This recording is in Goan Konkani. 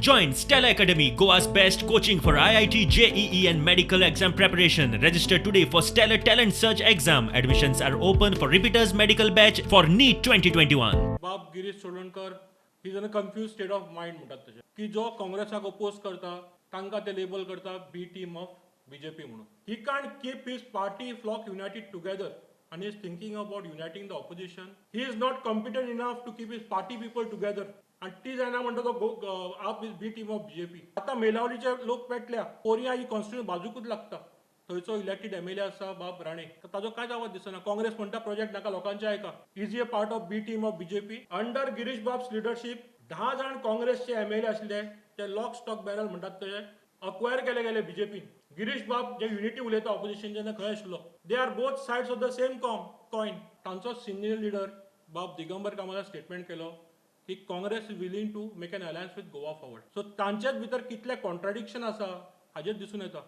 Join Stellar Academy, Goa's best coaching for IIT, JEE, and medical exam preparation. Register today for Stellar Talent Search exam. Admissions are open for repeaters medical batch for NEET 2021. बाब Girish Chodankar is in a confuse state of mind म्हणटात तशें की जो काँग्रेसाक oppose करता तांकां ते लेबल करता बी टीम ऑफ बीजेपी म्हणून. ही can't keep his party flock united together आनी is thinking about uniting the opposition. He is not competent enough to keep his party people together आनी ती जायना म्हणटा तो AAP is B team of BJP. आतां मेलावलीचे लोक पेटल्या. पोरया ही कॉन्स्टिट्युएन्सी बाजूकूच लागता. थंयचो इलेक्टेड एमएलए आसा बाब राणे, तर ताजो कांयच आवाज दिसना. काँग्रेस म्हणटा प्रोजेक्ट नाका, लोकांचे आयका. Is a part of B team of BJP. Under Girish Bab's leadership 10 जाण काँग्रेसचे एमएलए आसले ते लॉक स्टॉक बॅरल म्हणटात तशे अक्वायर केले गेले बीजेपीन. गिरीश बाब जे युनिटी उलयता ऑपोजिशन जेन्ना खंय आशिल्लो? They are both sides of the same coin. तांचो सिनियर लिडर बाब दिगंबर कामतान स्टेटमेंट केलो की Congress is willing to make an alliance with Goa Forward. So तांच्याच भितर कितले कॉन्ट्राडिक्शन आसा हाजेर दिसून येता.